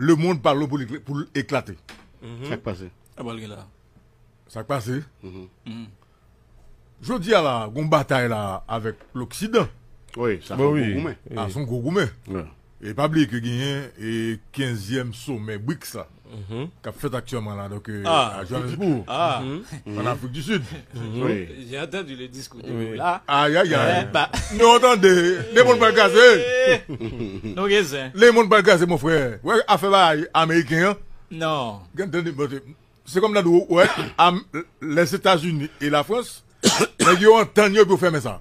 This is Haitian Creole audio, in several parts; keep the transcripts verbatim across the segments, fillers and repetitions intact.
lemonn pa lwen pou l pou l eklate. Sa k pase? Apa l gen la? Sa k pase? Jodi a la, gon batay la avèk Loksidan. Wi, sa fè gwo goumen. A se yon gwo goumen. E pa bliye ke genyen e kenzyèm somè briks la k ap fèt aktyèlman la, donk a Johannesburg, an Afrik di Sid. J'ai entendu le discours de Lula. Ayayay. Nou tande, lemonn pral kraze. Nou gen zen. Lemonn pral kraze, mon frè. Wè afè bagay ameriken an. Non. Gen tande, bon, se kòm nan di w, wè, Lèzetazini e Lafrans, nèg yo antann yo pou yo fèmen sa.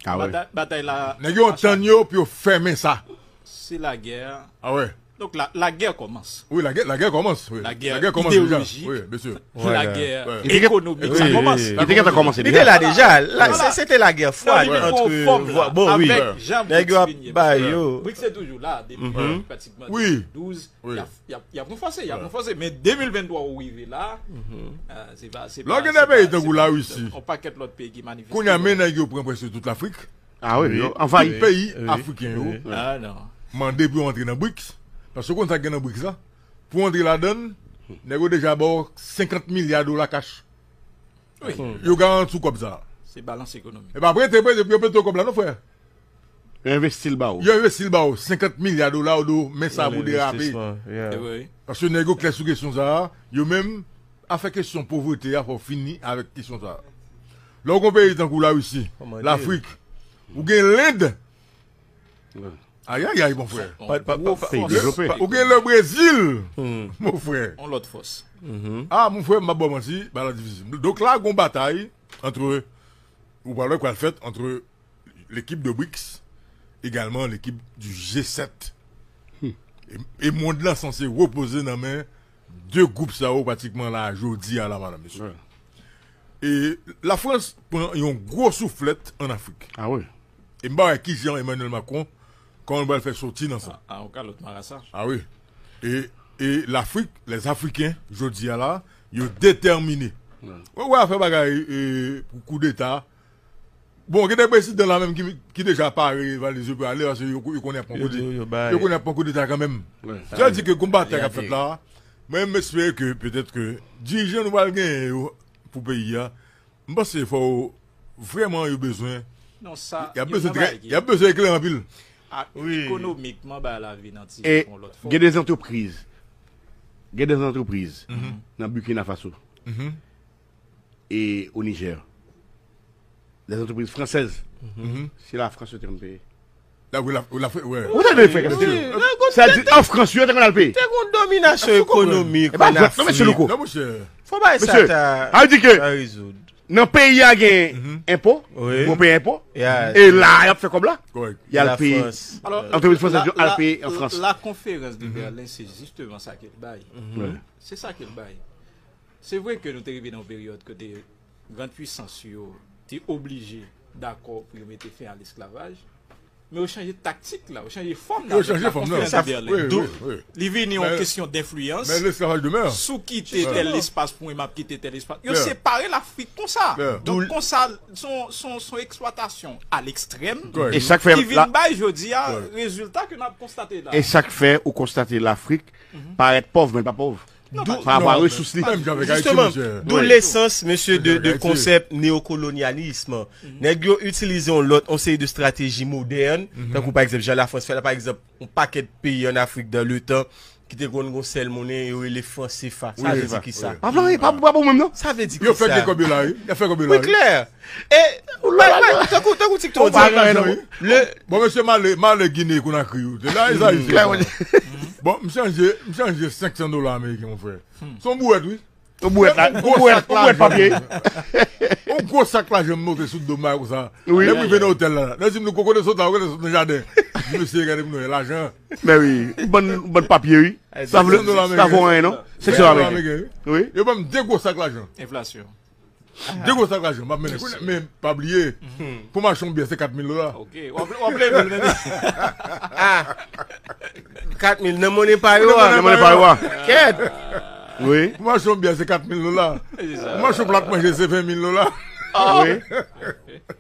Ah ouais. Batay la. Nèg yo antann yo pou yo fèmen sa. Se lagè. Ah ouais. Donk la, lagè kòmanse. Wi, lagè, lagè kòmanse. Wi. Lagè Lagè kòmanse deja. ideoloji. Wi, mesye. Lagè Ouais. ekonomik. Sa kòmanse. Li te gentan kòmanse Li te la deja. deja. La, se- se te lagè fwad Donk, antre fòm la, bon, wi. avèk jan Nèg yo ap Brix ba vini. Yo. Brix se toujou la depi pratikman Wi. douz. Wi. Y ap, y ap, y ap ranfòse, y ap ranfòse. Men de mil ventwa ou rive la, euh, se pa, se Lè w pa, gen se de peyi pa, tankou se la pa Risi. On pakèt lòt peyi ki manifeste. Kounye a, men nèg yo pran prèske tout Lafrik. Ah wi, yo anvayi. Tout peyi afriken yo Ah non. mande pou yo antre nan Brix. Paske w konn sa k gen nan Brix la. Pou antre ladan l, nèg yo deja ba w senkant milya dola kach. Wi. Yo garanti w kòb sa. Se balans ekonomik. E pa prete, prete, pou yo prete w kòb la, non, frè. Yo envesti l ba ou. Yo envesti l ba w senkant milya dola, ou do men sa pou derape. Wi. Paske nèg yo klè sou kesyon sa a, yo menm, afè kesyon povrete a, fò w fini avèk kesyon sa a. Lè w gon peyi tankou Larisi, Kòman Lafrik, ou gen Lend. Ayayay, mon frè. Pa- pa- pa- pa- Peyi devlope. Ou gen le Brezil, mon frè. On lòt fòs. Ah, mon frè, m ap ba w manti, bagay la difisil. Donk la, gon batay antre, ou pral wè k pral fèt antre l'équipe de Brix, également l'équipe du G sept. E, e mond lan sanse repoze nan men de gwoup sa yo pratikman la jodi a la, madanm, mesye. E Lafrans pran yon gwo souflèt an Afrik. Ah wi. E m pa wè kijan Emmanuel Macron, kòman l pral fè soti nan sa. A, an kalòt marasa. Ah wi. E, e Lafrik, les Africains, jodi a la, yo detèmine. Wè, wè afè bagay e, pou koudeta. Bon, gen de prezidan la menm ki, ki deja pare valiz yo pou ale, paske yo, yo konnen y ap pran koudeta. Yo konnen y ap pran koudeta kanmenm. Sa vle di ke gon batay k ap fèt la. Mwen, m espere ke petèt ke dirijan nou pral genyen yo pou peyi a, m panse fò yo vrèman yo bezwen. Non, sa, y ap bezwen, y ap bezwen eklere anpil. Ekonomikman, ba la vi nan ti E yon lòt fòm. Gen de zantrepriz. Gen de zantrepriz nan Burkina Faso. E o Niger. Des entreprises françaises. Se la Frans yo te konn peye. La, la, la, wè. Ou tande frè Castillo? Sa di an Frans yo te konn al peye. Te gon dominasyon ekonomik E pa an jwèt non, mesye Afrik. Louko. Non, monchè. Fò bay sa Mesye, ta a di ke ta rezoud. Nan peyi a gen enpo, Wi. Yo peye enpo, Yeah. E la y ap fè kòb la. Kòrèk. Y al La peye. Frans. Alò, Antrepriz fransèz yo al la- peye an Frans. La konferans de Berlin, se jisteman sa ke l bay. Wè. Se sa ke l bay. Se vre ke nou te rive nan yon peryòd kote gran pwisans yo te oblije dakò pou yo mete fen a lesklavaj, men yo chanje taktik la, yo chanje fòm la. Yo chanje fòm nan. Sa, Wi, wi, wi. Li vini yon kesyon denfliyans. Men lesklavaj de mè. Si w kite tèl espas pou mwen, m ap kite tèl espas. Yo separe Lafrik konsa. Donk konsa, son, son, son eksplwatasyon a lekstrèm. E sa k fè Ki vin bay jodi a rezilta ke n ap konstate la. E sa k fè ou konstate Lafrik parèt pòv, men l pa pòv. Pa rapò a resous li. Menm jan avèk Ayiti, Jisteman, monchè. Dou lesans, mesye, de, de Ayiti. Konsèp neokolonyalism. Nèg yo itilize yon lòt, yon seri de estrateji modèn, tankou pa egzanp, jan Lafrans fè la, pa egzanp, yon pakèt peyi an Afrik dan le tan ki te konn gon sèl monnen, yo rele fran sefa. Sa vle di ki sa? Pa vle anyen, pa pa bon menm non. Sa vle di Yo ki fè sa? Gen kòb yo la, wi. Yo fè kòb yo la, Wi, wi. Klè. E, wè, wè, tankou, tankou TikTok, Ou pa gen lajan, wi. Le, Bon, mesye, m ale, m ale Gine Konakri, wi. Te la, e sa, wi. Klè, wi. Bon, m chanje, m chanje senk san dola ameriken, mon frè. Se yon bouwèt, wi. Yon bouwèt la, Yon yon gwo bouwèt, sak yon bouwèt lajan. papye. Yon gwo sak lajan m monte sou do m la konsa. Wi. Lè m rive nan otèl la, lè di m nou koko de sot la, ou konnen sot nan jaden. Di mesye, gade pou nou, lajan. Men wi, yon bann, yon bann papye, wi. Sa vle, Senk san dola sa vo anyen, non? Senk san dola ameriken. Wi. Yo ban m de gwo sak lajan. Enflasyon. De gwo sak lajan, m ap mennen. Kounye a, men pa bliye, pou m achte yon byè, se kat mil dola. Ok, w ap, w ap leve l, men. Kat mil nan monnen pa yo a. Nan monnen pa yo a. Kèt. Wi. Pou m achte yon byè, se kat mil dola. Se sa. Pou m achte yon plat manje, se ven mil dola. Wi.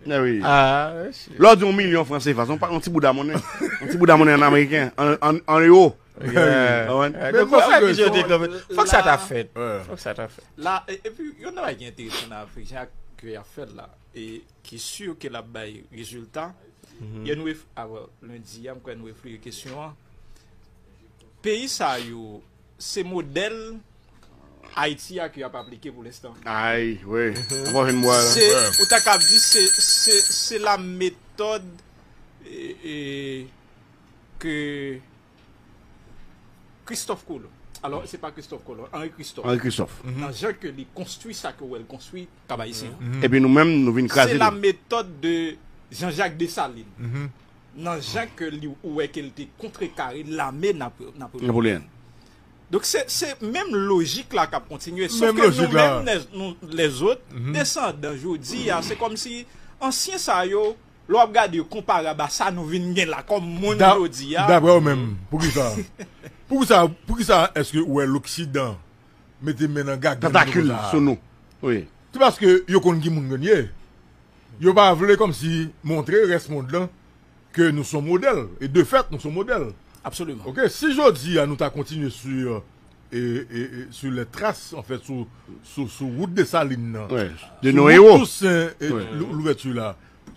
Men wi. Ah, Lè w di yon milyon fran sefa, se yon pa, yon ti bouda monnen. Yon ti bouda monnen an ameriken, an, an, an ewo. Yeah. Konprann? Men donk, bon, fòk sa te kanpe. Fòk sa ta fèt. Fòk sa ta fèt. La, e- epi, yon bagay ki enteresan nan Afrik, jan ke y ap fè l la, e ki si ke l ap bay rezilta, yè nou ref- a, bon, lendi a, m kwè nou reflechi kesyon an. Peyi sa yo, se modèl Ayiti a ke y ap aplike pou lenstan. Ay, wi. Ou pa jwenn mwa la. Se, ou ta kab di, se, se, se la metòd e, e, ke Christophe Colomb. Alò, se pa Christophe Colomb, Henri Christophe. Henri Christophe. Nan jan ke li konstwi sa ke w wè l konstwi, Kab Ayisyen an. Epi nou menm, nou vin kraze li. Se la metòd de Jean-Jacques Dessalines. Nan jan ke li, ou wè ke l te kontrekare lame Napo- Napoleon. Napoleon. Donk, se, se menm lojik la k ap kontinye. Sof ke nou menm, lè- nou, lèzòt, desandan, jodi a, se kòmsi ansyen sa yo, lè w ap gade yo konparab a sa nou vin gen la kòm moun jodi a. Daprè w menm, poukisa? Poukisa, poukisa èske ou wè Loksidan mete men nan gagann nou konsa? Tantakil sou nou. Wi. Se paske yo konn ki moun ke n ye. Yo pa vle kòmsi montre rès mond lan ke nou se yon modèl. E de fèt, nou se yon modèl. Absoliman. Oke, si jodi a nou ta kontinye sou, e, e, e, sou lè tras, an fèt, sou, sou, sou wout Desalin nan, de nos héros, sou wout Tousen e Lou- Louvèti la,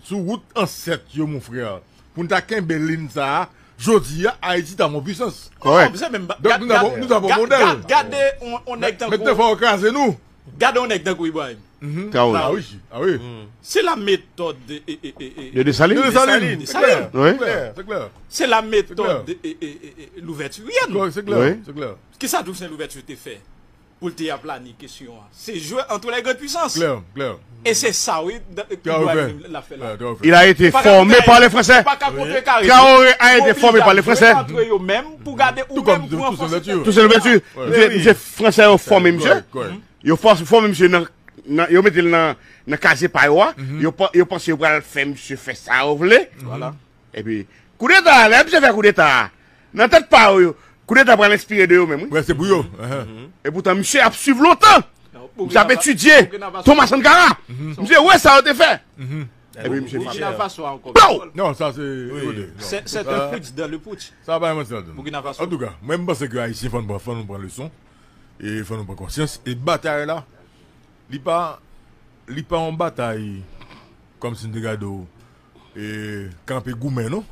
sou wout ansèt yo, mon frè, pou n ta kenbe liy sa a, jodi a, Ayiti ta yon pisans. Kòrèk. Donk, nou ta- nou ta pran modèl. Gade yon nèg tankou. Mete fò yo kraze nou. Gade yon nèg tankou Ibrahim. Traoré. Ah wi, ah wi. Se la metòd de, e, e, e, e, de Desalin. De Desalin. Se klè, se klè, se klè. Se la metòd de, e, e, e, e, Louvètiryèn. Se klè, se klè. Kisa Tousen Louvèti te fè pou l te aplani kesyon an? Se jwe entre les grandes puissances. Klè, klè. E se sa, wi, Ibrahim la fè la. Il a été formé par les Français. Traoré a été formé par les Français. Entre yo menm pou gade ou menm pou anfonse tèt. Tousen Louvèti. Misye, misye fransè yo fòme misye. Yo fò- fòme misye nan, nan- yo mete l nan, nan kazye pa yo a. Yo pa- yo panse yo pral fè misye fè sa yo vle. Epi, koudeta, lè misye fè koudeta a, nan tèt pa yo, koudeta pral enspire de yo menm, wi. Wè, se pou yo. Epoutan, misye ap swiv lontan. Misye ap etidye Thomas Sankara. Misye wè sa yo te fè. Epi misye fache. Pow! Non, sa se, koute, non. C'est un putsch dans le putsch. Sa pa yon manti ladan. Burkina Faso. Antouka, mwen, m panse ke Ayisyen, fò n pran, fò nou pran leson. E fò nou pran konsyans. E batay la, li pa, li pa yon batay kòmsi n te gade w, e, kanpe goumen, non.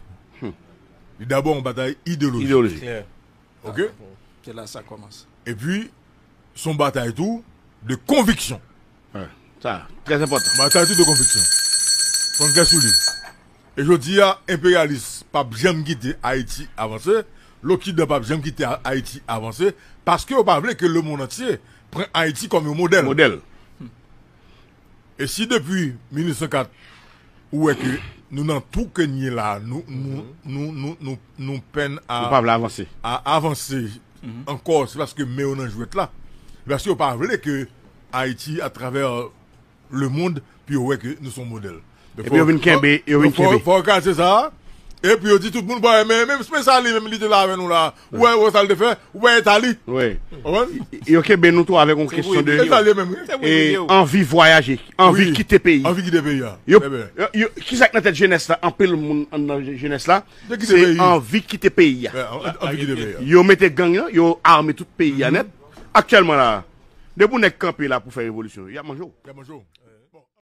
Li dabò yon batay ideyolojik. Ideyolojik. Klè. Oke? Se la sa kòmanse. Epi, se yon batay tou de konviksyon. Sa, trè enpòtan. Batay tou de konviksyon. Fò n klè sou li. E jodi a, enperyalis p ap janm kite Ayiti avanse, Loksidan p ap janm kite A- Ayiti avanse, paske yo pa vle ke lemonn antye pran Ayiti kòm yon modèl. Modèl. E si depi mil nèf san kat, ou wè ke nou nan twou ke n ye la, nou, nou, nou, nou, nou, nou pèn a, nou pa vle avanse, a avanse ankò, se paske men yo nan jwèt la. Se paske yo pa vle ke Ayiti, atravè lemonn, pou yo wè ke nou se yon modèl. Epi yo vin kenbe, yo vin kenbe. Fò, fò kraze sa. Epi yo di tout moun, bon, men, men, men sa li menm, li te la avè nou la. Ou wè, ou wè sa l te fè? Ou wè eta li? Wi. Konprann? Yo kenbe nou tou avèk yon kesyon de, e, anvi vwayaje, anvi kite peyi. Anvi kite peyi a. Yo, yo, yo, kisa k nan tèt jenès la, anpil moun anndan jenès la, se anvi kite peyi a. Anvi kite peyi a. Yo mete gang nan, yo ame tout peyi a nèt. Aktyèlman la, depi yon nèg kanpe la pou fè revolisyon, y ap manje w. Y ap manje w.